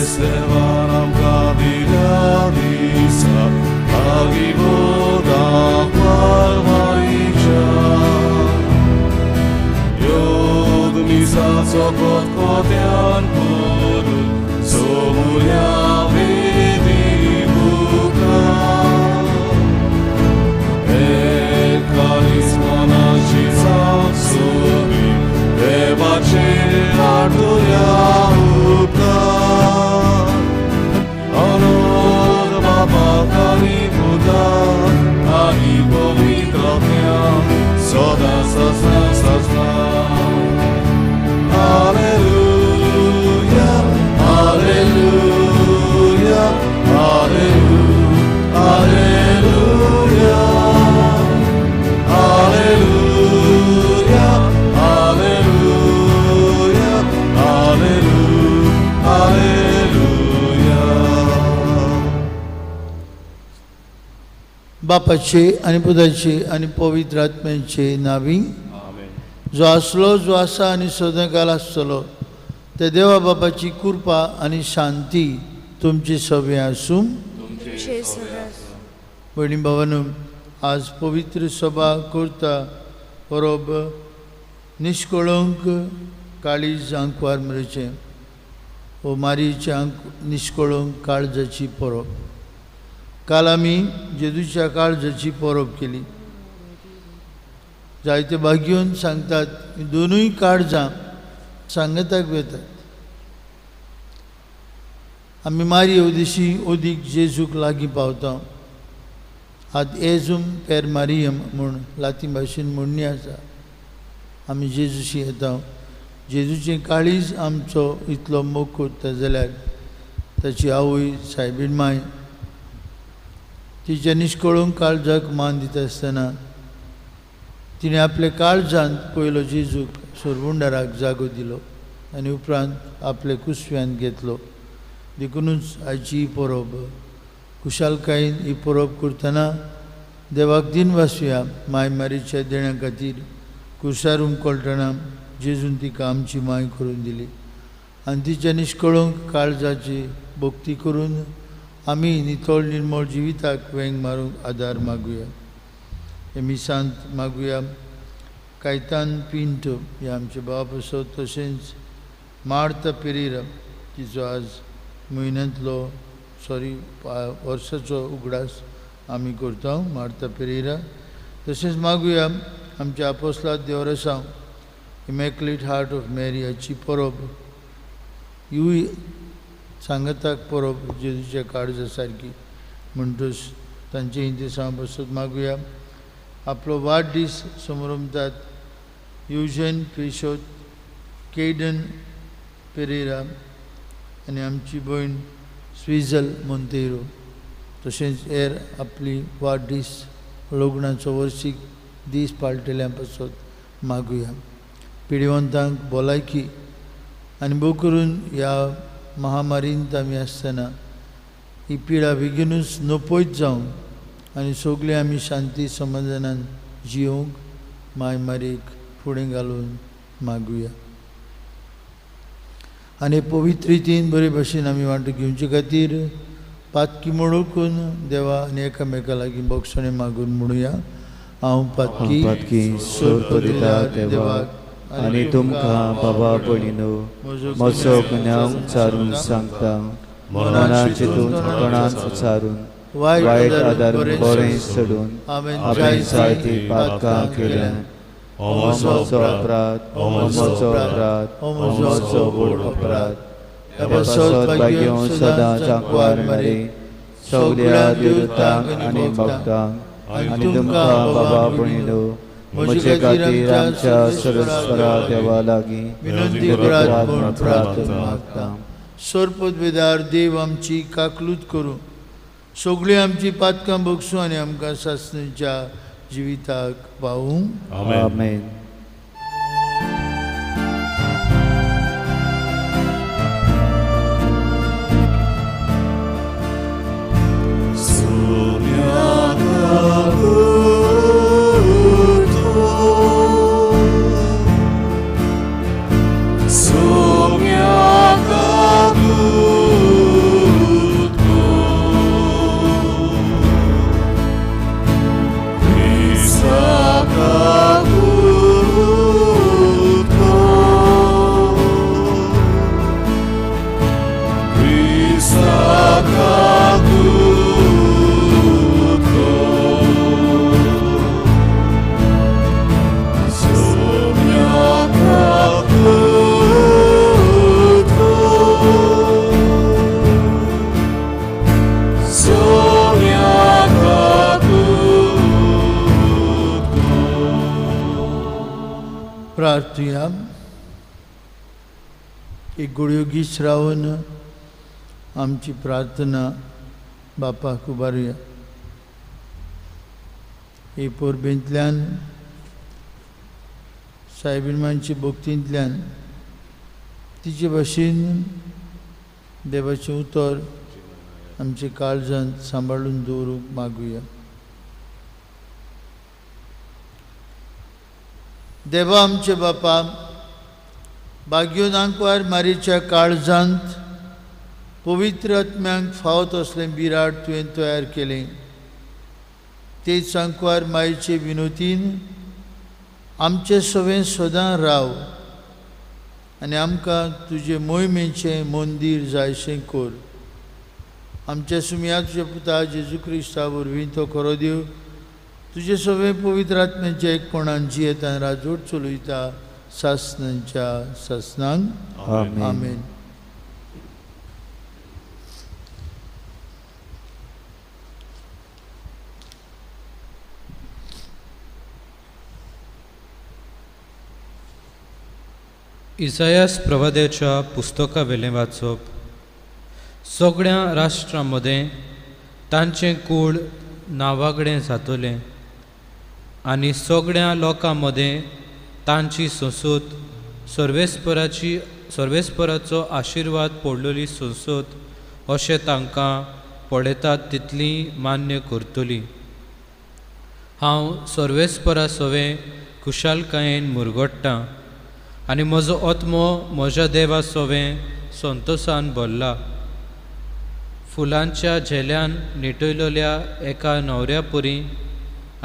देवान आमकां दिल्या दिसा लागीं दाखवाल मारीच्या योग मिसाचो कोतकोत्यान करून सोमुल्या वेदी मुखार एकालीस मनाची जाप सोबी देवाचेर हाडुया उपकार. अनोद बापाक आनी पुताक आनी पवित्र आत्म्याक सदां सदां सदां. Alleluia, Alleluia, Alleluia, Alleluia, Alleluia, Alleluia, Alleluia, Alleluia. बापाचे आनी पुताचे आनी पवित्र आत्म्याचे नावी. जो आसलो, जो आसा आनी सदांकाल आसतलो त्या देवा बापाची कृपा आनी शांती तुमची सगळें आसूं. तुमचे सगळे. भयणी भावानू, आज पवित्र सभा करता परब निष्कळंक काळीज आंकवार मरेचें हो मारीचे आंक निष्कळंक काळजाची परब. काल आमी जेजूच्या काळजाची परब केली. जायते भाग्योन सांगतात दोनूय काळजां सांगताक वेतात. आमी मारी अवदिशी अदीक जेजूक लागीं पावता. आत एजूम पेर मारियम म्हूण लातीं भाशेन म्हणणी आसा. आमी जेजूशी येता, जेजूचें काळीज आमचो इतलो मोग करता जाल्यार ताची आवय सायबीण माय तिच्या निष्कळूंक काळजाक मान दिता आसतना तिणें आपल्या काळजांत पयलो जेजूक सोरबुंडाराक जागो दिलो आनी उपरांत आपल्या कुसव्यांत घेतलो. देखुनूच आयची ही परब खुशालकायेन ही परब करतना देवाक दिन वासुया माय मारीच्या देण्या खातीर. कुसार उमकळटना जेजून तिका आमची माय करून दिली आनी तिच्या निष्कळूंक काळजाची भक्ती करून आमी नितळ निर्मळ जिविताक वेंग मारूंक आदार मागुया. हे मिसांत मागुया कायतान पिंटो हे आमचे बाप आसो, तशेंच मार्ता पेरेरा तिचो आज म्हयन्यांतलो सॉरी वर्साचो उगडास आमी करता, मार्ता पेरेरा. तशेंच मागुया आमच्या आपोस्लाद देवरसांव इमॅक्युलेट हार्ट ऑफ मेरी हाची परब, हिवूय सांगताक परब जेजूच्या काळजा सारकी म्हणटूच तांचे इंतेसांव पासत मागुया. आपलो वाडदीस समरमतात युजन पेशोत केडन पेरेरा आनी आमची भयण स्विजल मोंतेरो, तशेंच हेर आपली वाडदीस लग्नाचो वर्सीक दीस पाळटल्या पासत मागुया. पिडिवंतांक भलायकी आनी भोव करून ह्या महामारींत आमी आसतना ही पिडा बेगीनूच नपयत जावन आनी सगळीं आमी शांती समाधानान जियोवंक माय मारीक फुडें घालून मागुया. आनी पवित्र रितीन बरे भशेन आमी वांटो घेवचे खातीर पातकी म्हणून देवा आनी एकामेका लागीं बोगसणें मागून म्हणुया. हांव पातकी पातकी सोदता देवाक आनी तुमकां बाबा भयणीनो म्हजो गुन्यांव उच्चारून सांगता. मना चिंतून तोंडान उच्चारून वायट आदार बरें सोडून हांवें जायतीं पातकां केल्यांत. म्हजो अपराध, म्हजो अपराध, म्हजो व्हड अपराध. हे पासत भाग्य सदांच आंकवार मारी सगल्या देवतांक आनी भक्तांक आनी तुमकां बाबा भयणीनो म्हजे खातीर आमच्या सर्वेस्परा देवा लागीं विनंती करात म्हूण प्रार्थना मागता. सोरपदवेदार देव आमची काकलूत करूं, सगळीं आमची पातकां भोगसूं आनी आमकां सासणीच्या जिविताक पावूं. आमेन. Sogna caduto, प्रार्थुया. एक गोडयो गीस रावन आमची प्रार्थना बापाक उबारुया. हे परबेंतल्यान सायबीणमांचे भक्तींतल्यान तिचे भाशेन देवाचें उतर आमचे काळजांत सांबाळून दवरूंक मागुया. देवा आमचे बापा, भाग्योनांकवार मारीच्या काळजांत पवित्र आत्म्यांक फावत असलें बिराड तुवें तयार केलें. तेच आंकवार मायचे विनोतीन आमचे सवें सदां राव आनी आमकां तुजे मोहिमेचें मंदीर जायशें कर. आमच्या सुमया तुज्या पुता जेजू क्रिस्ता वरवीं तो खरो देव तुजे सगळे पवित्र आत्म्याच्या एकपणान जियेता राजवट चलयता सासनांच्या सासनांक. आमेन. इसायास प्रवाद्याच्या पुस्तका वेलें वाचप. सगळ्या राष्ट्रां मदें तांचें कूळ नांवागडें जातलें आनी सगळ्या लोकां मदें तांची संसद सर्वेस्पराचो आशिर्वाद पडलेली संसद अशें तांकां पळयतात तितली मान्य करतली. हांव सर्वेस्परा सवें खुशालकायेन मुरगट्टां आनी म्हजो आत्मो म्हज्या देवा सवें संतोसान भरला. फुलांच्या झेल्यान निटयलेल्या एका न्हवऱ्या परी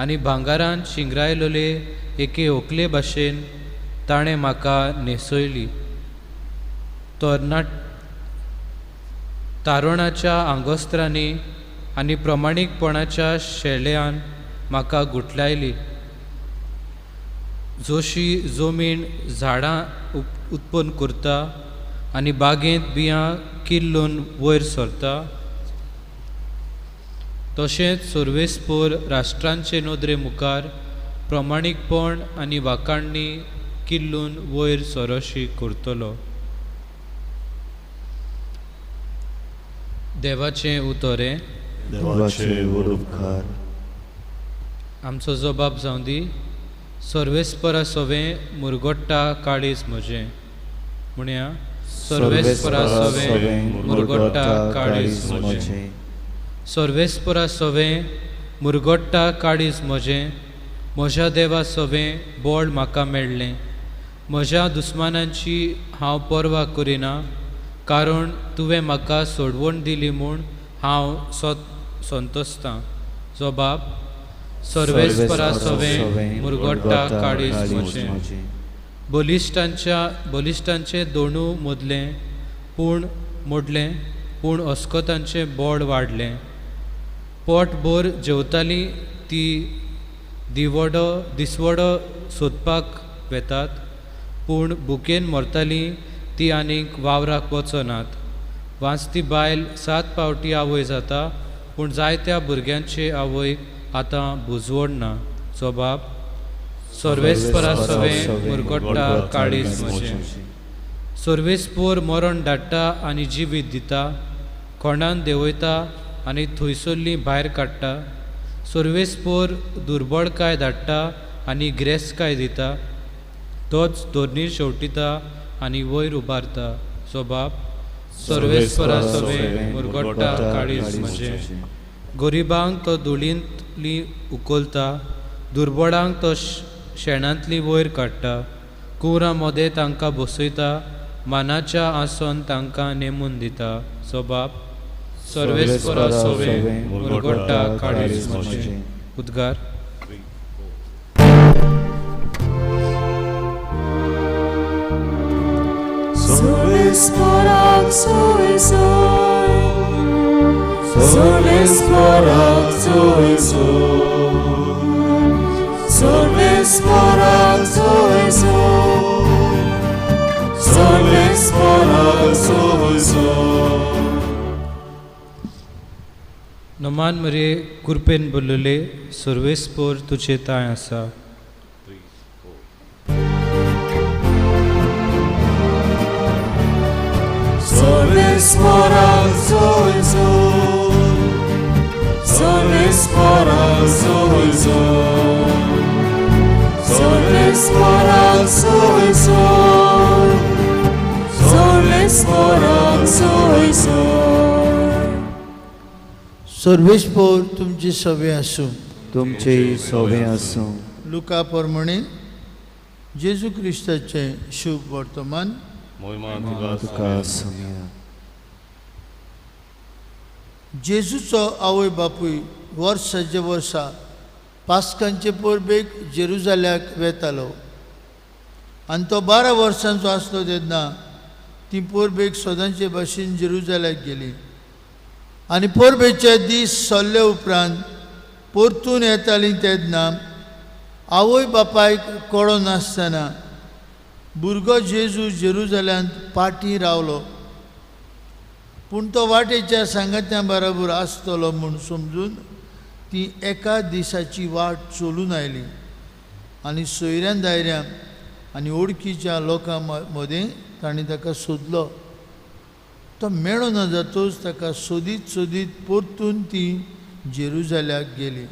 आनी भांगारान शिंगरायलेले एके होकले भाशेन ताणें म्हाका न्हेसयली. तारुणाच्या आंगोस्त्रांनी आनी प्रमाणीकपणाच्या शेल्यान म्हाका गुठलायली. जोशी जमीन झाडां उत्पन्न करता आनी बागेंत बियां किल्लून वयर सरता, तशेंच सर्वेस्पोर राष्ट्रांचे नदरे मुखार प्रमाणीकपण आनी वाखाणणी किल्लून वयर सरशी करतलो. देवाचें उतर हें. देवाचे उपकार. आमचो जबाब जावं दी. सर्वेस्परा सवें मुरगट्टा काळीज म्हजें. म्हणया, सर्वेस्परा सवें मुरगट्टा काळीज म्हजें. सर्वेस्परा सवें मुरगट्टा काळीज म्हजें. म्हज्या देवा सवें बळ म्हाका मेळ्ळें. म्हज्या दुस्मानांची हांव पर्वा करिना, कारण तुवें म्हाका सोडवण दिली म्हूण हांव संतोसतां. जबाब, सर्वेस्परा सवें मुरगट्टा काळीज म्हजें. बलिश्टांचें दोणू मोडलें पूण अस्कतांचें बोड वाडलें. पोटभर जेवतालीं ती दिसवडो सोदपाक वेतात, पूण भुकेन मरतालीं ती आनीक वावराक वचनात. वांचती बायल 7 फावटी आवय जाता, पूण जायत्या भुरग्यांचे आवयक आतां बुजवण ना. जबाब, सर्वेस्परा सवें मुरगट्टा काळीज म्हजें. सर्वेस्पोर मरण धाडटा आनी जिवीत दिता, खोंडान देंवयता आनी थंयसरली भायर काडटा. सर्वेस्पोर दुर्बळकाय धाडटा आनी ग्रेसकाय दिता, तोच धरणीर शेवटिता आनी वयर उबारता. जबाब, सर्वेस्परा सवें मुरगट्टा काळीज म्हजें. गरिबांक तो धुळींतली उखलता, दुर्बळांक तो शेणांतली वयर काडटा. कुंवरां मदें तांकां बसयता, मानाच्या आसन तांकां नेमून दिता. जबाब, सर्वेस्परा सवें मुरगट्टा काळीज म्हजें. उद्गार. सर्वेस्पराक सोय सोय, सर्वेस्पराक सोय सोय, सर्वेस्पराक सोय सोय, सर्वेस्पराक सोय सोय. नमान मरे कृपेन बोलले सर्वेस्पोर तुझे ताय आसा. सर्वेस्पराक जय जय, सर्वेस्पराक जय जय, सर्वेस्पराक जय जय, सर्वेस्पराक जय जय. सर्वेस्पोर तुमची सवे आसूं. तुमचेय सोबे आसूं. लुका प्रमाणे जेजू क्रिस्ताचें शुभ वर्तमान. तुका सोम्या. जेजूचो आवय बापूय वर्साचे वर्सा पास्कांचे परबेक जेरुजाल्याक वेतालो आनी तो 12 वर्सांचो आसलो तेन्ना ती परबेक सदांचे भाशेन जेरुजाल्याक गेली आनी परबेचे दीस सरले उपरांत परतून येताली तेन्ना आवय बापायक कळो नासतना भुरगो जेजू जेरुजाल्यांत पाटी रावलो. पूण तो वाटेच्या सांगात्या बराबर आसतलो म्हूण समजून ती एका दिसाची वाट चलून आयली आनी सोयऱ्यान दायऱ्यां आनी ओळखीच्या लोकां मदें तांणी ताका सोदलो. तो मेळो ना जातूच ताका सोदीत सोदीत परतून ती जेरुजाल्याक गेली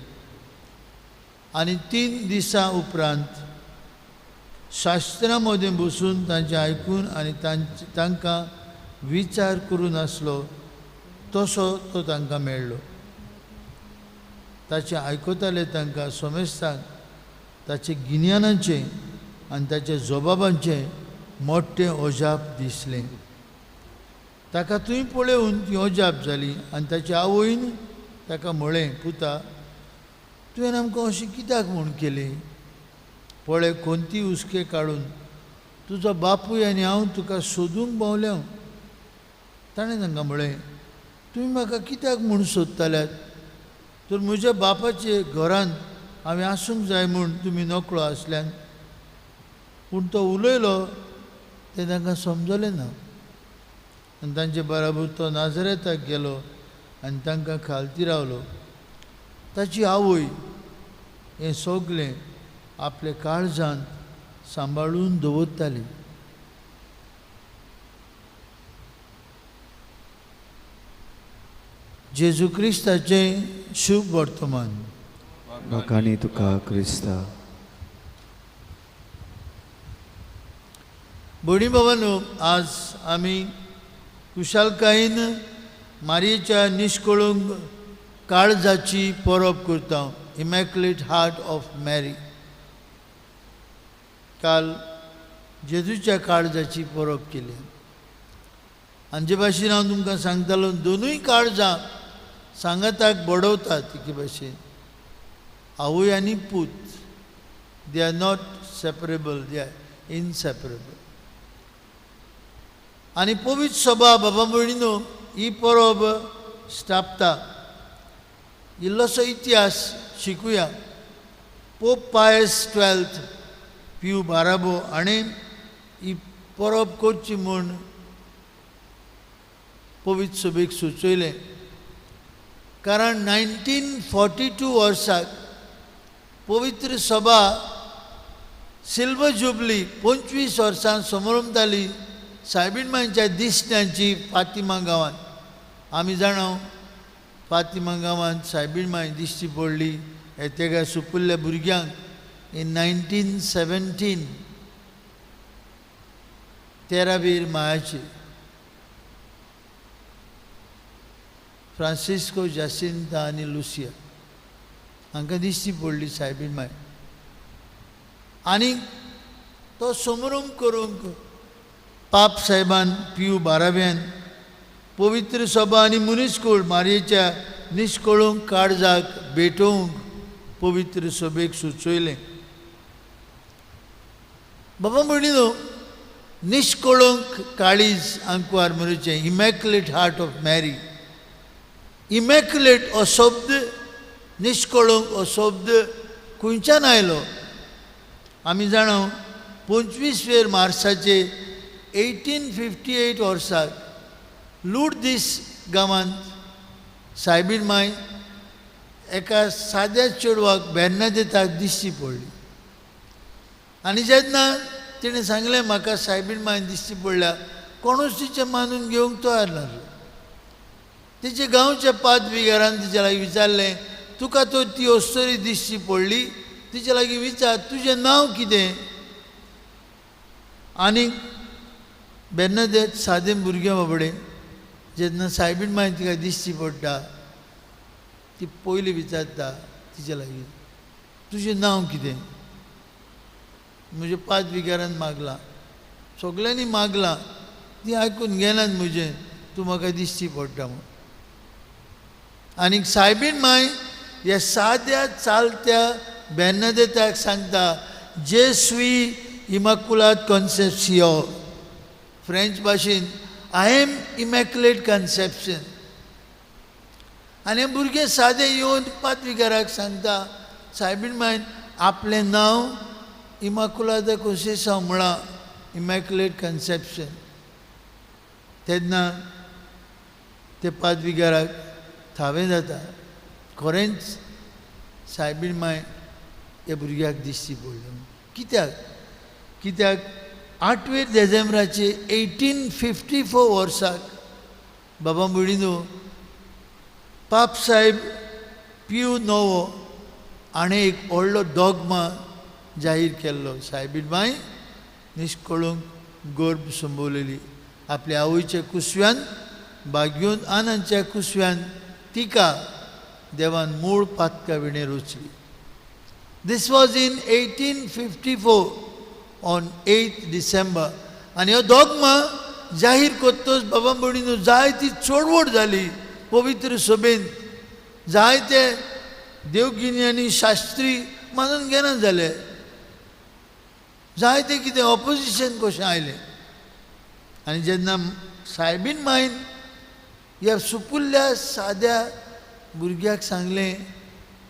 आनी 3 दिसां उपरांत शास्त्रां मदें बसून तांचें आयकून आनी तांकां विचार करून आसलो तसो तो तांकां मेळ्ळो. ताचें आयकताले तांकां समेस्तांक ताचें गिन्यानाचें आनी ताच्या जबाबांचें मोठें अजाप दिसलें. ताका थंय पळोवन ती अजाप जाली आनी ताचे आवयन ताका म्हळें, पुता तुवें आमकां अशें कित्याक म्हूण केलें? पळय कोणती हुस्के काडून तुजो बापूय आनी हांव तुका सोदूंक भोंवल्या. ताणें तांकां म्हळें, तुमी म्हाका कित्याक म्हूण सोदताल्यात? तर म्हज्या बापाचे घरांत हांवें आसूंक जाय म्हूण तुमी नकळो आसल्यान. पूण तो उलयलो तें तांकां समजलें ना आनी तांचे बराबर तो नाजरेताक गेलो आनी तांकां खालती रावलो. ताची आवय हें सगलें आपल्या काळजांत सांबाळून दवरताली. जेजू क्रिस्ताचें शुभ वर्तमान. लोकांनी तुका क्रिस्ता. भयणी भावांनो, आज आमी कुशालकायेन मारयेच्या निश्कळूंक काळजाची परब करता, इमॅक्युलेट हार्ट ऑफ मॅरी. काल जेजूच्या काळजाची परब केली आनी जे भाशेन हांव तुमकां सांगतालो, दोनूय काळजां सांगाताक बडोवतात एके भाशेन. आवय आनी पूत, they are not separable, they are inseparable. आनी पवित्र सभा बाबा भयणीनो ही परब स्थापता. इल्लोसो इतिहास शिकुया. पोप पायस 12 पियू बाराबो हाणें ही परब करची म्हूण पवित्र सभेक सुचयलें, कारण 1942 वर्साक पवित्र सभा सिल्वर जुबली 25 वर्सां समरमताली सायबीण मांयच्या दिसण्यांची फातिमा गांवांत. आमी जाणा फातिमा गांवांत सायबीण मांय दिश्टी पडली येतेगा सुपुल्ल्या भुरग्यांक इन 1917 तेरावीर मायाची फ्रांसिस्को जासिंता आनी लुसिया हांकां दिश्टी पडली सायबीण माय. आनी तो समरूम करूंक पाप साहेबान पियू बाराव्यान पवित्र सभा आनी मनीसकूळ मारयेच्या निश्कळूंक काळजाक भेटोवंक पवित्र सभेक सुचयलें. बाबा म्हणिनो निश्कळूंक काळीज आंकवार म्हणचें immaculate heart of Mary. Immaculate हो शब्द, निश्कळूंक हो शब्द खंयच्यान आयलो? आमी जाणा 25 मार्साचे 1858 वर्साक लुडदीस गांवांत सायबीण माय एका साद्या चेडवाक बेर्नादेताक दिश्टी पडली आनी जेन्ना तिणें सांगलें म्हाका सायबीण माय दिश्टी पडल्या, कोणूच तिचें मानून घेवंक तयार नासलो. तिचे गांवच्या पादविगारान तिच्या लागीं विचारलें, तुका तो ती अस्तोरी दिसची पडली, तिच्या लागीं विचार तुजें नांव कितें. आनी बेर्नादेत सादें भुरगें बाबडें जेन्ना सायबीण माय तिका दिसची पडटा ती पयलीं विचारता तिच्या लागीं तुजें नांव कितें. म्हज्या पादविगारान मागलां, सगल्यांनी मागलां, ती आयकून घेनात म्हजें, तूं म्हाका दिसची पडटा म्हूण. आनीक सायबीण माय ह्या साद्या चालत्या बेर्नादेताक सांगता, जे सुई इमाकुलात कॉन्सेप्सियो, फ्रेंच भाशेन I am immaculate conception. आनी हें भुरगें सादें येवन पादविगाराक सांगता, सायबीण मायन आपलें नांव इमाकुलाद कोन्सेसांव म्हळां, इमॅक्युलेट कन्सेप्शन. तेन्ना ते पादविगाराक थावें जाता, खरेंच सायबीण माय ह्या भुरग्याक दिसची पडली. कित्याक? कित्याक 8 देझेंब्राचे 1854 वर्साक बाबा भयणीनो पाप साहेब पियू नवो हाणें एक व्हडलो डॉगमा जाहीर केल्लो. सायबीण माय निश्कळूंक गर्भ संभवलेली, आपल्या आवयच्या कुसव्यान बागयोन आनांच्या कुसव्यान तिका देवान मूळ पातका विणें रचली. This was in 1854 on 8 December. आनी हो डॉगमा जाहीर करतच बाबा भयणीनो जायती चळवळ जाली पवित्र सभेन, जायते देवगिनी आनी शास्त्री मानून घेना जाले, जायते कितें ऑपोजिशन कशें आयलें. आनी जेन्ना सायबीन मायन ह्या सुपुल्ल्या साद्या भुरग्याक सांगलें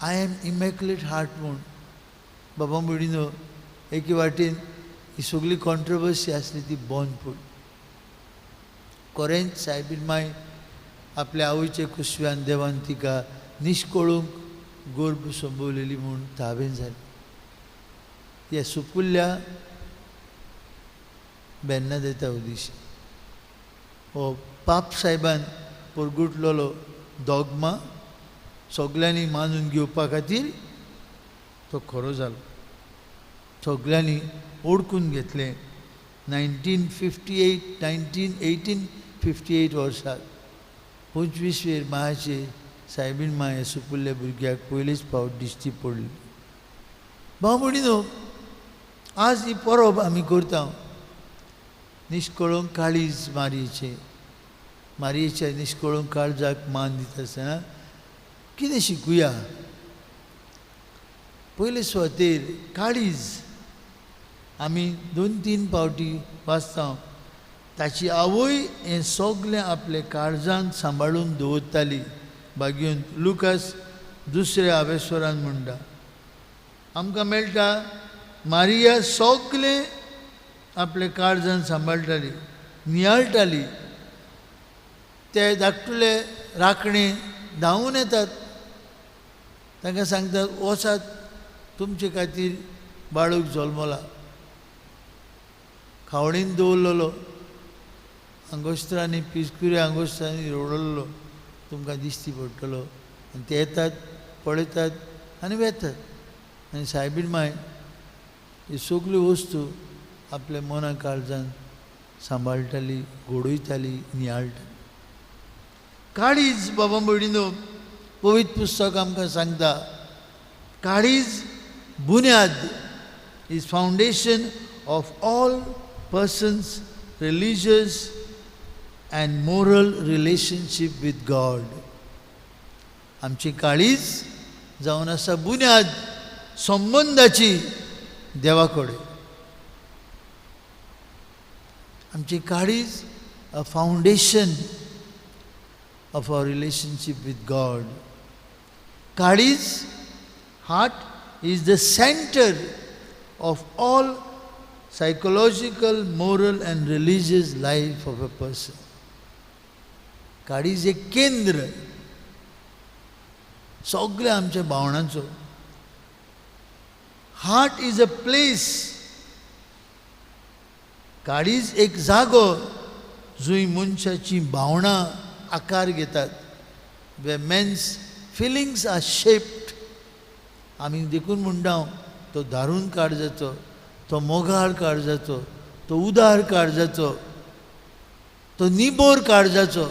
I am immaculate heart म्हूण, बाबा भयणीनो एके वाटेन ही सगळी कॉन्ट्रोवर्सी आसली ती बंद पडली. खरेंच सायबीन माय आपल्या आवयच्या कुसव्यान देवान तिका निश्कळूंक गर्भ संभवलेली म्हूण थावें जालें. ह्या सुपुल्ल्या बेर्नादेता उदेशी हो पाप साहेबान परगुटलेलो डॉगमा सगल्यांनी मानून घेवपा खातीर तो खरो जालो. सगल्यांनी ओडकून घेतलें. 1858 वर्साक 25 वेर मायाचे सायबीण माय सुपुल्ल्या भुरग्याक पयलीच फावट दिश्टी पडली. भाव भयणीनो आज ही परब आमी करता निश्कळूंक काळीज मारयेचें, मारयेच्या निश्कळूंक काळजाक मान दिता आसतना कितें शिकुया. पयले सुवातेर काळीज आमी 2-3 फावटी वाचता. ताची आवय हें सगलें आपले काळजान सांबाळून दवरताली. बागेवन लुकास दुसऱ्या आवेस्वरान म्हणटा आमकां मेळटा मारिया सगलें आपले काळजान सांबाळटाली, नियाळटाली. ते धाकटुले राखणे धांवून येतात, तांकां सांगतात वचात तुमचे खातीर बाळूक जल्मला. खावडीन दवरलेलो, आंगोस्त्रांनी पिसकुऱ्या आंगोस्त्रांनी रोडलेलो तुमकां दिश्टी पडटलो. आनी ते येतात, पळयतात आनी वेतात. आनी सायबीण माय ही सगल्यो वस्तू आपल्या मना काळजान सांबाळटाली, घडयताली, नियाळटाली. काळीज बाबा भयणीनो पवित्र पुस्तक आमकां सांगता काळीज बुन्याद is foundation of all persons religious and moral relationship with God. आमची काळीज जावन आसा बुन्याद संबंदाची देवा कडेन. आमची काळीज a foundation of our relationship with God. काळीज, heart is the centre of all psychological, moral and religious life of a person. काळीज एक केंद्र सगळ्या आमच्या भावनांचो. हार्ट is a place, काळीज एक जागो जंय मनशाचीं भावनां आकार घेतात, where men's feelings are shaped. आमी देखून म्हणटा तो दारून काळजाचो, तो मोगाळ काळजाचो, तो उदार काळजाचो, तो निबोर काळजाचो.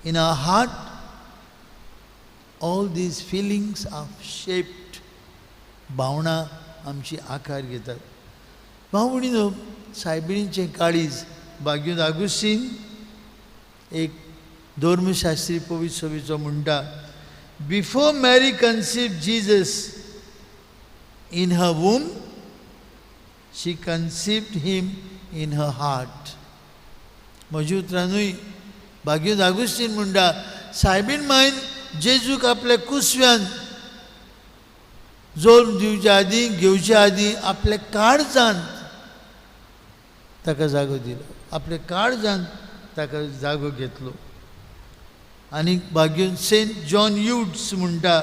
In our heart all these feelings are shaped. भावनां आमची आकार घेतात. भाव भयणीनो, सायबिणीचें काळीज बाग्यून आगुस्तीन एक धर्मशास्त्री पवित्र सभेचो म्हणटा, before Mary conceive Jesus in her womb, she conceived him in her heart. म्हज्या उतरानूय बाग्यून आगुस्तीन म्हणटा, सायबीण मायन जेजूक आपल्या कुसव्यान जल्म दिवच्या आदीं, घेवच्या आदीं आपल्या काळजांत ताका जागो दिलो, आपल्या काळजांत ताका जागो घेतलो. आनी बाग्यून सेंट जॉन युड्स म्हणटा,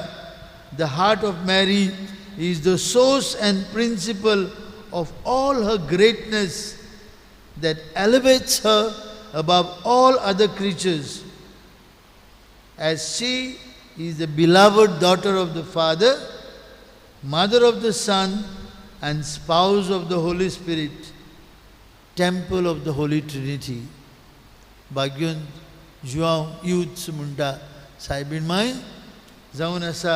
the heart of Mary is the source and principle of all her greatness that elevates her above all other creatures, as she is the beloved daughter of the Father, mother of the Son, and spouse of the Holy Spirit, temple of the Holy Trinity. बाग्यून जुआंव youths म्हणटा, सायबीण माय जावन आसा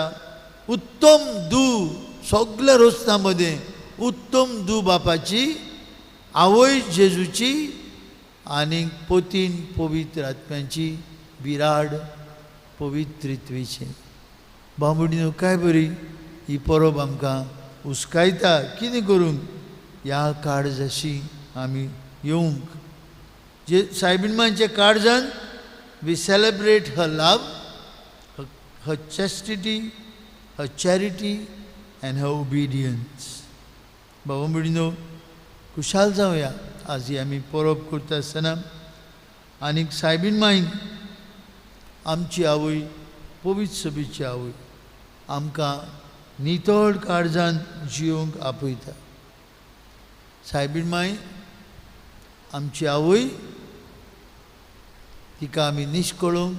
उत्तम दू सगल्या रोस्ता मदें, उत्तम दू बापाची, आवय जेजूची आनी पोतीन पवित्र आत्म्यांची विराड पवित्रित्वेचें. बांबुडीनो, काय बरी ही परब आमकां उस्कायता कितें करूंक ह्या काळजाशी आमी येवंक. जे सायबीण मांयच्या काळजान we celebrate her love, her chastity, her charity and her obedience. बाबा भयणीनो, खुशाल जावया आज ही आमी परब करता आसतना. आनीक सायबीण मायन आमची आवय, पवित्र सभेची आवय, आमकां नितळ काळजान जियोंक आपयता. सायबीण माय आमची आवय, तिका आमी निश्कळूंक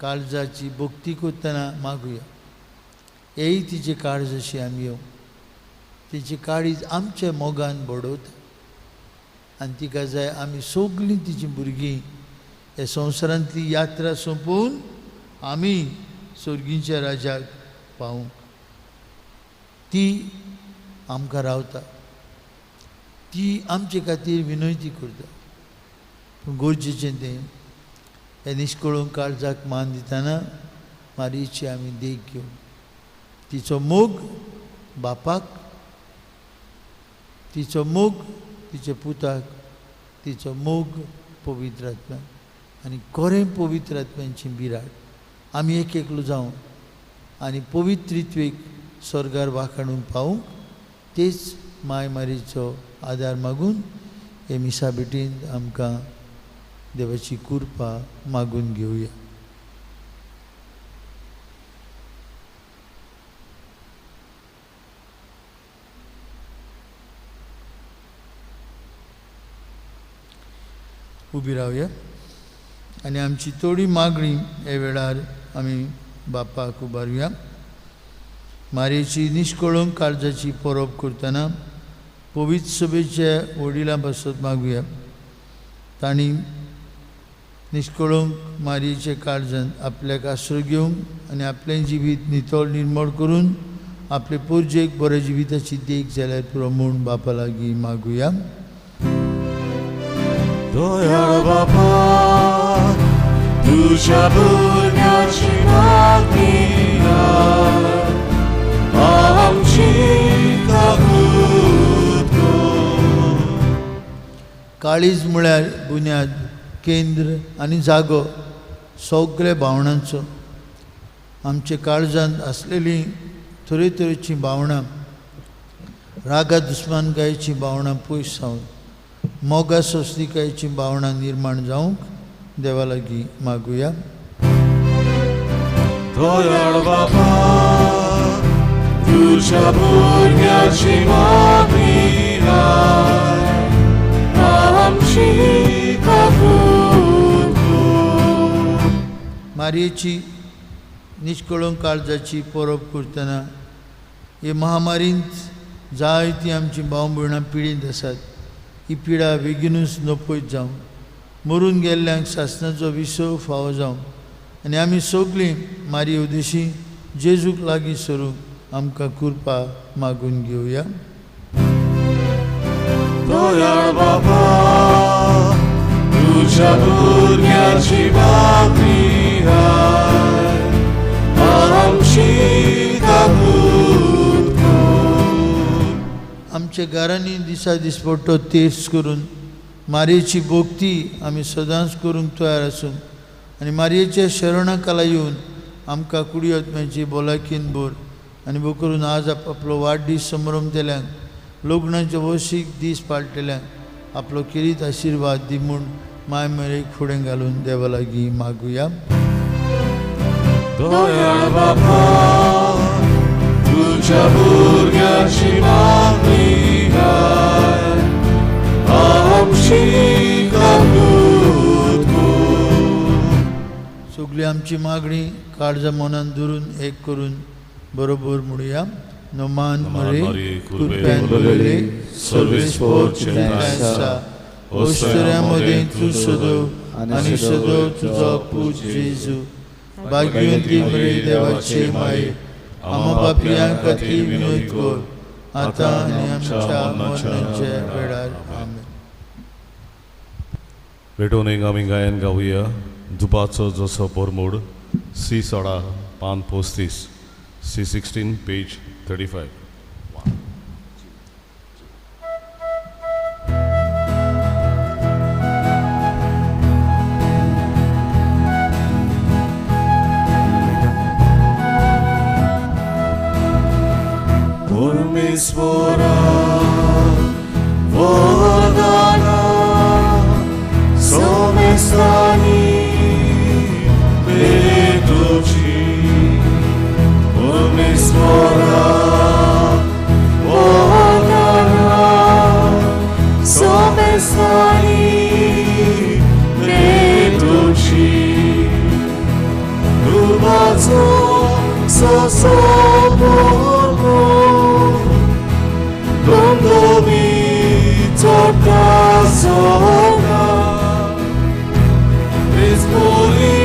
काळजाची भक्ती करतना मागुया. हेय तिचे काळजाशी आमी येवं, तिचे काळीज आमच्या मोगान बडोवता आनी तिका जाय आमी सगळीं तिचीं भुरगीं ह्या संवसारांतली यात्रा सोंपोवन आमी सर्गीच्या राजाक पावूंक. ती आमकां रावता, ती आमचे खातीर विनवती करता. पूण गरजेचें तें ह्या निश्कळूंक काळजाक मान दितना मारयेची आमी देख घेवंक. तिचो मोग बापाक, तिचो मोग तिच्या पुताक, तिचो मोग पवित्र आत्म्याक, आनी खरें पवित्र आत्म्यांची बिराड आमी एक एकलो जावन आनी पवित्रित्वेक स्वर्गार वाखाणूंक पावूंक तेच माय मारीचो आदार मागून हे मिसा भेटींत आमकां देवाची कृपा मागून घेवया. उबी रावया आनी आमची थोडी मागणी हे वेळार आमी बापाक उबारुया. मारयेची निश्कळूंक काळजाची परब करतना पवित्र सभेच्या वडिलां पासत मागुया. तांणी निश्कळूंक मारयेच्या काळजान आपल्याक आसरो घेवंक आनी आपलें जिवीत नितळ निर्मळ करून आपले पोरजेक बऱ्या जिविताची देख जाल्यार पुरो म्हूण बापा लागीं मागुया. दयाळ बापा, तुझ्या भुरग्याची मागणी आमची काकूत कर. काळीज म्हळ्यार बुन्याद, केंद्र आनी जागो सगळ्या भावनांचो. आमच्या काळजांत आसलेलीं तरेतरेचीं भावनां, रागा दुस्मानकायेचीं भावनां पयस जावन मोगा सोंसणिकायेचीं भावनां निर्माण जावंक देवा लागीं मागुया. दयाळ बापा, तुझ्या भुरग्याची मागणी आमची आमची काकूत कर. मारयेची निश्कळूंक काळजाची परब करतना हे महामारींत जायतीं आमची भाव भयणां पिडींत आसात. ही पिडा बेगीनूच नपयत जावं, मरून गेल्ल्यांक सासणाचो विसव फावो जावं आनी आमी सगळीं मारये उदेशी जेजूक लागीं सरूंक आमकां कृपा मागून घेवया. दयाळ बाबा तुझ्या भुरग्याची मागणी आयक, आमची काकूत कर. आमच्या घरांनी दिसा दिसपट्टो तेर्स करून मारयेची भक्ती आमी सदांच करूंक तयार आसून आनी मारयेच्या शरणाकाला येवन आमकां कुडी आत्म्याची भलायकीन भर आनी भो करून आज आपलो वाडदीस संभ्रमतल्यांक, लग्नाचे वशीक दीस पाळटल्यांक आपलो खेरीत आशिर्वाद दी म्हूण माय मरेक फुडें घालून देवा लागीं मागुया. दयाळ बाबा तुझ्या भुरग्याची मागणी आयक, आमची काकूत कर. सगळी आमची मागणी काळजा मनान धरून एक करून बरोबर म्हणुया. नमान मरे कृपेन भरलेले सर्वेस्पोर आसा, ओस्तऱ्या मदें तूं सदव आनी सदव तुजो पूत जेजू. भाग्यवंती मरे देवाचे माये, आमा पापयां खातीर विनोद कर आतां आनी आमच्या मरणाच्या वेळार. आमेन. भेटून एक आमी गायन गावया. दुपाचो जसो परमोड सी 16 पान 35, C 16 page 35. परमेश्वरा वरदाना सोमेसानी भेटोची. परमेश्वरा वरदाना सोमेसानी भेटोची. दुबाचो ससो परमो दोंदोमी चोटा सोना Risboli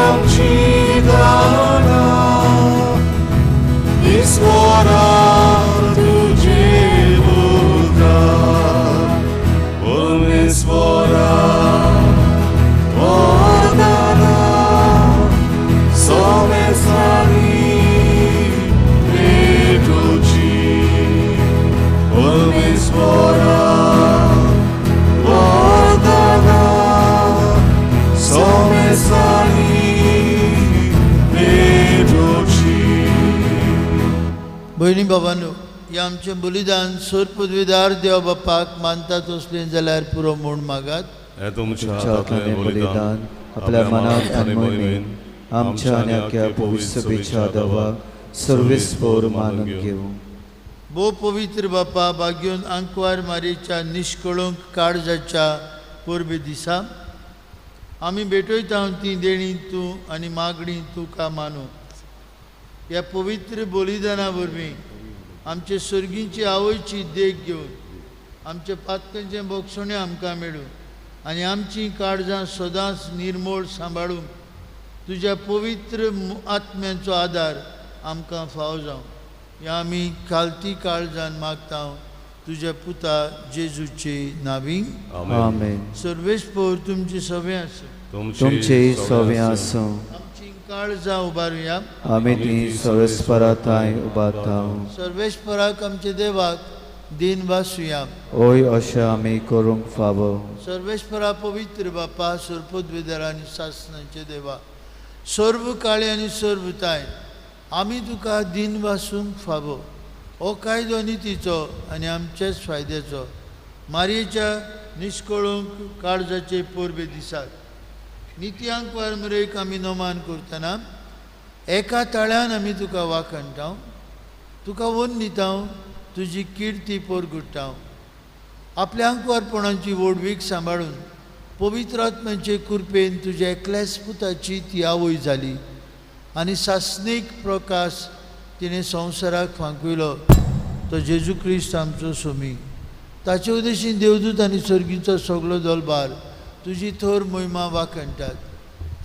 आमची दाना ईश्वरा तुझे मुखार. परमेश्वरा वरदाना सोमेसानी भेटोची. परमेश्वरा वरदाना सोमेसानी भेटोची. भयणी बाबांनो, हें आमचें बलिदान सर पदवीदार देव बापाक मानता तसलें जाल्यार पुरो म्हूण मागात. हें तुमच्या तुमच्या हातांतलें हातांतलें बलिदान बलिदान आपल्या मनात आनी मोहिमेन आमच्या आनी आख्या पवित्र सभेच्या देवाक सर्वेस्पोर मानून घेवं. भोव पवित्र बापा, भाग्योन आंकवार मारयेच्या निश्कळंक काळजाच्या परबे दिसा आमी भेटयता ती देणी तूं आनी मागणी तुका मानू. ह्या पवित्र बलिदाना वरवीं आमचे सर्गींची आवयची देख घेवन आमच्या पातकांचें बोगसणें आमकां मेळूं आनी आमचीं काळजां सदांच निर्मोळ सांबाळूंक तुज्या पवित्र आत्म्याचो आदार आमकां फावो जावं. ह्या आमी खालती काळजान मागता तुज्या पुता जेजूचे नावी. आमेन. सर्वेस्पोर तुमची सगळें आसूं. तुमचे सगळें आसूं. आमची काळजां उबारुया. आमी ती सर्वेस्परा थांय उबारता. सर्वेस्पराक आमच्या देवाक दिन वासुया. ओय अशें आमी करूंक फावो. सर्वेस्परा पवित्र बापा, सर्पद्वेदर आनी सासणाचे देवा, सर्व काळे आनी सर्व ताय आमी तुका दिन वासूंक फावो. हो कायदो नितीचो आनी आमच्याच फायद्याचो. मारयेच्या निश्कळूंक काळजाचे परबे दिसात नित्यांक वारमरेक आमी नमान करतना एका ताळ्यान आमी तुका वाखणटा, तुका वंदिता, तुजी किर्ती परगुट्टा. आपल्या आंकवारपणाची व्हडवीक सांबाळून पवित्र आत्म्याचे कृपेन तुज्या एकल्याच पुताची ती आवय जाली आनी सासणीक प्रकाश तिणें संवसाराक फांकयलो तो जेजू क्रिस्त आमचो सोमी। ताचे उद्देशीन देवदूत आनी सर्गीचो सगलो दलबार तुजी थोर मोहिमा वाखणटात।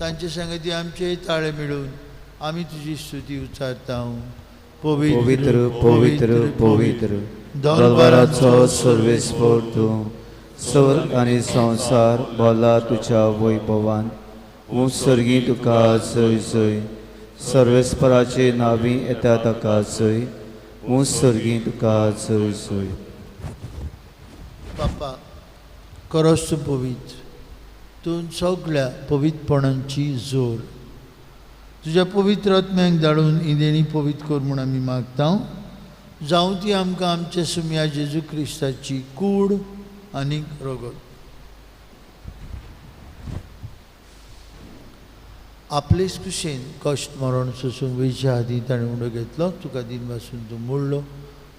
तांचे सांगती आमचे ताळे मेळून आमी तुजी स्तुती उच्चारता। पवित्र पवित्र पवित्र दरबाराचो सर्वेस्पर तूं, स्वर्ग आनी संवसार भरला तुज्या वैभवान। ऊंच सर्गी तुका जय जय, सर्वेस्पराचे नांवी येता ताका जय, ऊंच सर्गी तुका जय जय। बापा खरोच तूं पवित्र, तूं सगळ्या पवित्रपणांची जोर। तुज्या पवित्र आत्म्याक धाडून ही देणी पवित्र कर म्हूण आमी मागता। जावं ती आमकां आमच्या सुम्या जेजू क्रिस्ताची कूड आनी रगत। आपलेच कुशेन कश्ट मरण सोसून वयच्या आदीं ताणें उडो घेतलो, तुका दिन पासून तूं मोडलो,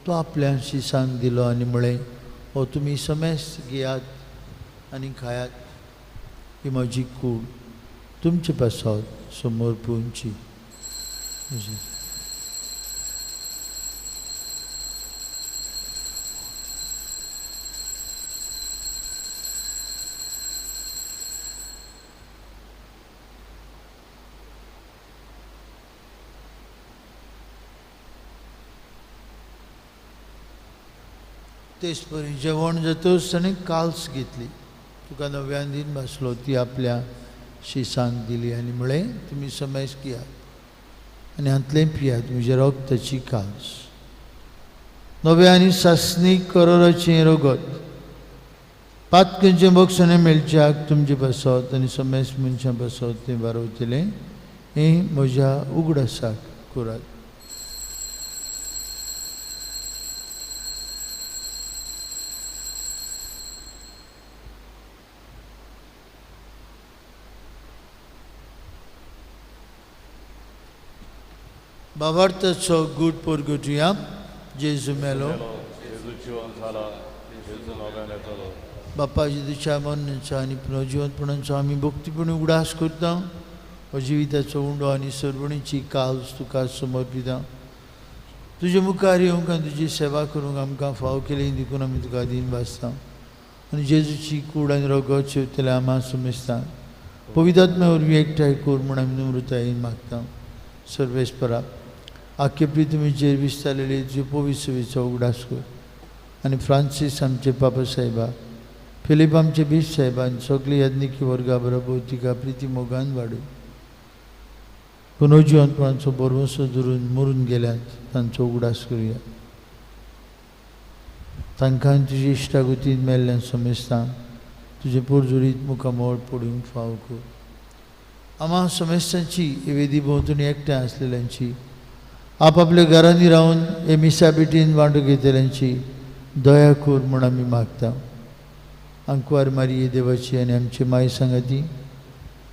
तो आपल्या शिसांक दिलो आनी म्हळें, हो तुमी समेस्त घेयात आनी खायात, ही म्हजी कूड तुमचे पासत समर्पूंची। तेच परी जेवण जातच ताणें काल्स घेतली, तुका नव्यान दिन भासलो, ती आपल्या शिसांक दिली आनी म्हळें, तुमी समेस्त घेयात आनी हांतलें पियात, म्हज्या रगताची काल्स, नव्या आनी सासणीक करोराचें रगत, पातकांचें बक्षणें मेळच्याक तुमचे पासत आनी समेस्त मनशां पासत तें बारवतलें, हें म्हज्या उगडासाक करात। बाबार्थाचो गूट पोरगुटया जेजू मेलो, बापा जेजूच्या मरणाचो आनी पुनर्जिवंतपणाचो आमी भक्तीपणी उगडास करता। हो जिविताचो उंडो आनी सर्वणीची काल्स तुका समर्पिता। तुजे मुखार येवंक आनी तुजी सेवा करूंक आमकां फाव केली देखून आमी तुका दीन भासता आनी जेजूची कूड आनी रगत शेवतले आमा समजता। पवित्र आत्म्या वरवीं एकठांय कर म्हूण आमी नम्रतायेन मागता। सर्वेस्परा आख्खे पृथ्वीचेर विस्तारलेले तुजे पवित्र सेवेचो उगडास कर आनी फ्रांसीस आमचे पापा साहेबा, फिलीप आमचे बीश साहेबान सगळे याज्ञिकी वर्गा बरोबर तिका प्रिती मोगान वाडू। पुनर्जिवंतपणाचो भरवंसो धरून मरून गेल्यात तांचो उगडास करुया। तांकां तुजी इश्टागतीन मेल्ल्यान समजता तुजें पोरजुरीत मुखामळ पडूंक फाव कर। आमा समेस्तांची हे वेदी भोंवतणी एकठांय आसलेल्यांची, आपापल्या घरांनी रावन हे मिसाबेटीन वांटो घेतल्यांची दया कर म्हूण आमी मागता। आंकवार मारिये देवाची आनी आमची माय सांगाती,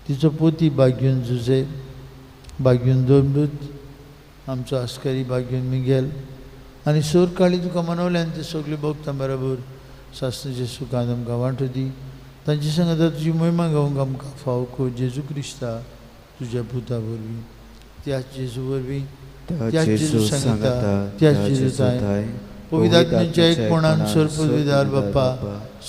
तिचो पोती बाग्यून जुजे, बाग्यून दोनदूत, आमचो आस्कारी बाग्यून मिगेल आनी सोर काळी तुका मनवल्यान ते सगळे भोगता बरोबर सासणाच्या सुखान आमकां वांटो दी। तांचे सांगाता तुजी मोहिमा गावंक आमकां फाव कर जेजू क्रिस्ता तुज्या पुता वरवीं, त्याच जेजू वरवीं, त्याच जेजू सांगाता, त्याच जेजू ताय, पवित्र आत्म्याच्या एकपणान सर्वपविदार बाप्पा,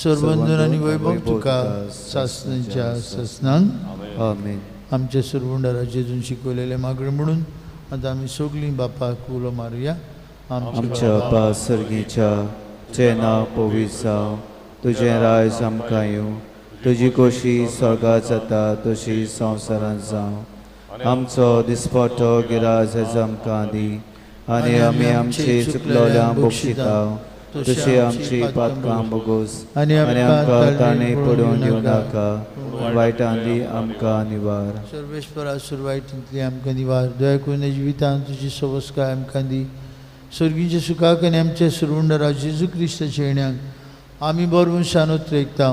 सर्वंदन आनी वैभव तुका सासणाच्या सासणांक। आमेन। आमच्या सुरवंडारा जेजून शिकवलेले मागणें म्हणून आतां आमी सगळीं बापाक उलो मारुया। आमच्या बापा सर्गीच्या, तुजें नांव पवित्र जावं, तुजें राज आमकां येवं, तुजी खोशी स्वर्गात जाता तशी संवसारांत जावं। आमचो दिसपट्टो गिराज हेज आमकां दी आनी आमी आमची चुकलोल्यांक बक्षिता तशी आमची पातकां बोगोस आनी आमकां ताणें पडून दिवं नाका, वायटांतली आमकां निवार। सर्वेस्परा सुरवायटींतली आमकां निवार। दया करून जिवितांत तुजी सवस्काय आमकां दी। सर्गीच्या सुखाक आनी आमच्या सुरवंडरा जेजू क्रिस्ताच्या येण्याक आमी बरोवन शानोत रेखता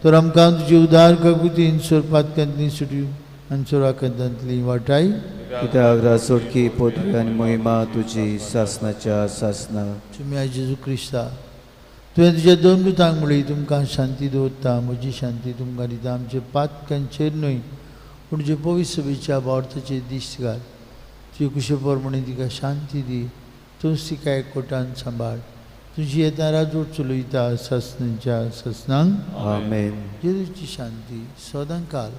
तर आमकां तुजी उदार काकुतीन सोरपातकांतली सुटी आनी सोराकांतांतली वाटाय। कित्याक रासोडकी पदवी आनी महिमा तुजी सासणाच्या सासणा। तुमी जेजू क्रिस्ता तुवें तुज्या दोन दुतांक म्हणली, तुमकां शांती दवरता, म्हजी शांती तुमकां दिता. आमचे पातकांचेर न्हय पूण तुजे पवित्र सभेच्या भावार्थाचेर दिश्ट घाल. तुजे कुशे प्रमाणे तिका शांती दी, तूंच तिका एकवटान सांबाळ. तुजी येता राजवट चलयता सासणाच्या सासणांक. आमेन. जेजूची शांती सदां काल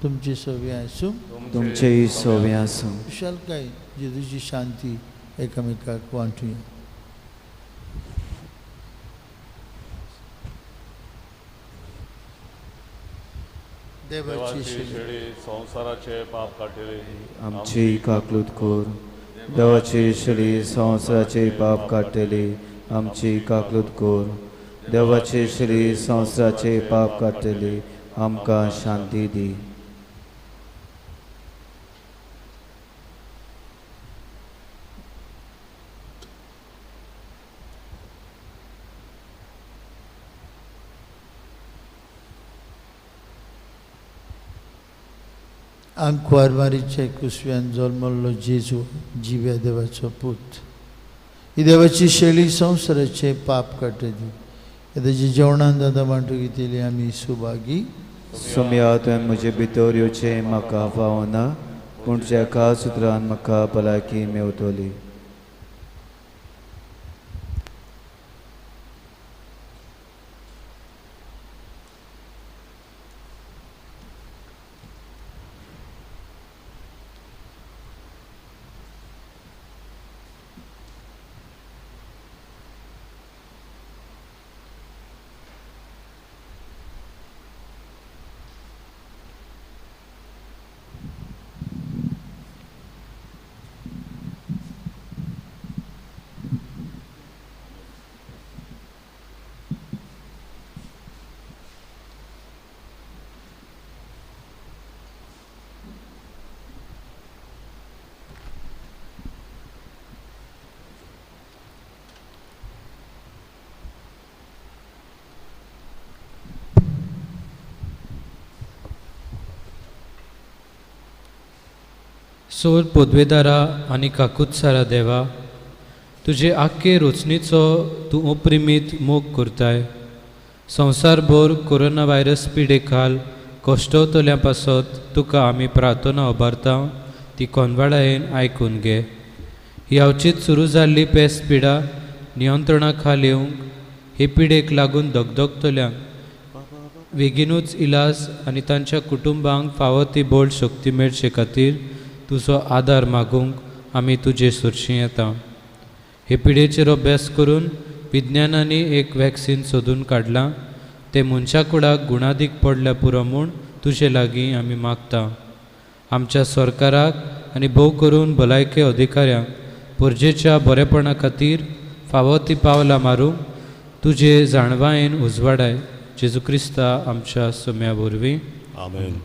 तुमचे सवे आसूं, तुमचेय सवे आसूं. कुशालकाय जेजूची शांती एकामेकाक वांटुया. देवाची शेळी संवसाराचे पाप काडटली, आमची काकलूत कर. देवाची शेळी संवसाराचे पाप काडटली, आमची काकलूत कर. देवाची शेळी संवसाराचे पाप काडटली, आमकां शांती दी. आंकवार मारीचे कुसव्यान जल्मल्लो जेजू जिव्या देवाचो पूत, ही देवाची शेळी संवसाराचे पाप काडटली. ताच्या जेवणान दादा वांटू घेतली आमी सुभागी. सोम्या, तुवें म्हजे भितर येवचें म्हाका फावना, पूण तुज्या एका सुत्रान म्हाका भलायकी मेवतली. सोर पोदवेदारा आनी काकुत्सारा देवा, तुजे आख्खे रोचणीचो तूं अपरिमीत मोग करताय. संवसारभर कोरोना व्हायरस पिडे खाल कश्टवतल्या पासत तुका आमी प्रार्थना उबारता, ती कोनवाडायेन आयकून घे. ही अवचीत सुरू जाल्ली पेस पिडा नियंत्रणा खाल येवंक हे पिडेक लागून दगदगतल्यांक बेगीनूच इलाज आनी तांच्या कुटुंबांक फावो ती बोल शक्ती मेळचे खातीर तुजो आदार मागूंक आमी तुजे सुरशी येता. हे पिडेचेर अभ्यास करून विज्ञानांनी एक वॅक्सीन सोदून काडलां, तें मनशा कुडाक गुणादीक पडल्या पुरो म्हूण तुजे लागीं आमी मागता. आमच्या सरकाराक आनी भोव करून भलायकी अधिकाऱ्यांक परजेच्या बरेपणा खातीर फावो ती पावलां मारूंक तुजे जाणवायेन उजवाडाय. जेजू क्रिस्ता आमच्या सोम्या वरवीं. आमेन.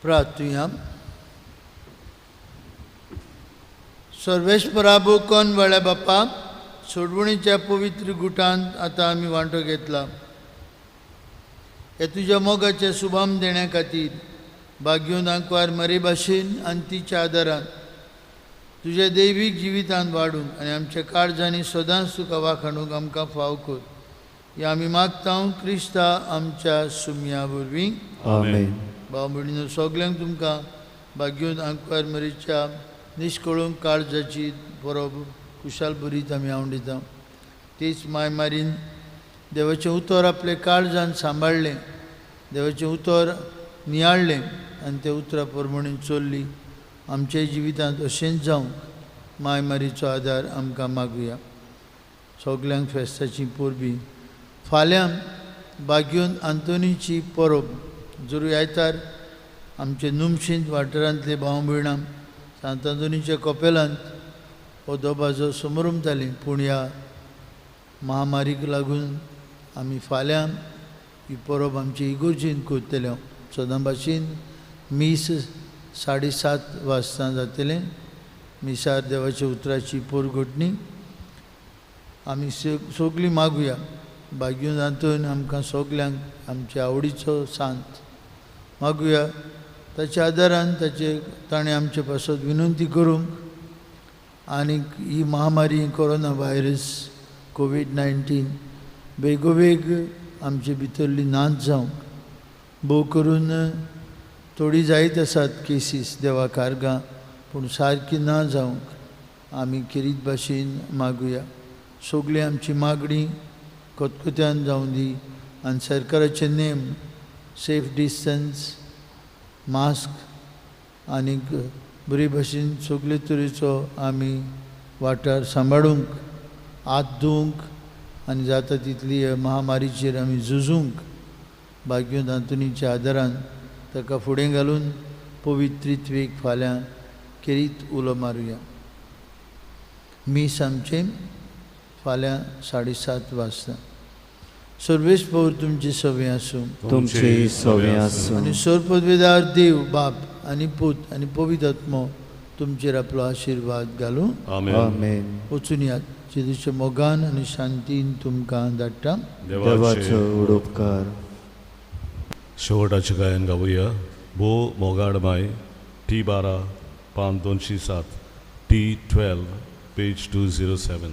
प्रार्थुया. सर्वेस्पराबो कोण वेळ्या बापा, सोडवणीच्या पवित्र गुटांत आतां आमी वांटो घेतला. हे तुज्या मोगाचे सुभाम देण्या खातीर भाग्योन आंकवार मरे भाशेन आनी तिच्या आदारान तुज्या दैवीक जिवितांत वाडूंक आनी आमच्या काळजांनी सदांच तुका वाखाणूंक आमकां फाव कर. हे आमी मागता क्रिस्ता आमच्या सुमया वरवीं. आमेन. भाव भयणीनो, सगल्यांक तुमकां भाग्योन आंकवार मरीच्या निश्कळूंक काळजाची परब कुशाल भरीत आमी आवडिता. तीच माय मारीन देवाचें उतर आपले काळजान सांबाळ्ळें, देवाचें उतर नियाळ्ळें आनी त्या उतरा प्रमाणे चल्ली. आमच्या जिवितांत अशेंच जावंक माय मारीचो आदार आमकां मागुया. सगल्यांक फेस्ताची परबीं. फाल्यां बाग्योन आंतोनीची परब जुरू आयतार आमचे नुमशींत वाठारांतले भाव भयणां सांत आंतोनीच्या कपेलांत हो दबाजो समरमताली, पूण ह्या महामारीक लागून आमी फाल्यां ही परब आमचे इगोर्जीन करतले. सदां भाशेन मीस 7:30 वाजता जातलें. मिसार देवाच्या उतराची पोरघटणी आमी सगळीं मागुया. बाग्यून आंतोन आमकां सगल्यांक आमचे आवडीचो सांत मागुया. ताच्या आदारान ताचे ताणें आमचे पासत विनंती करूंक आनीक ही महामारी कोरोना व्हायरस कोवीड-19 बेगोबेग आमचे भितरली नाच जावंक. भोव करून थोडी जायत आसात केसीस देवा कारगां, पूण सारकी ना जावंक आमी खेरीत भाशेन मागुया. सगळी आमची मागणी खतखत्यान जावं दी आनी सरकाराचे नेम सेफ डिस्टन्स मास्क आनीक बरे भाशेन सगळे तरेचो आमी वाठार सांबाळूंक, हात धुवंक आनी जाता तितली महामारीचेर आमी झुजूंक बाग्योन आंतोनीच्या आदारान ताका फुडें घालून पवित्रित्वेक फाल्यां खेरीत उलो मारुया. मीस आमचें फाल्यां 7:30 वाजता. सर्वेस पवर तुमची सवे आसूं, तुमची सवे आसूं. आनी सर्वपदवेदार देव बाप आनी पूत आनी पवित्र आत्मो तुमचेर आपलो आशिर्वाद घालूं. आमेन. वचून यात जेजूच्या मोगान आनी शांतीन तुमकां धाडटा. देवाचो उपकार. शेवटाचें गायन गावया. भो मोगाड माय T 12 पान 207 T 12 page 207.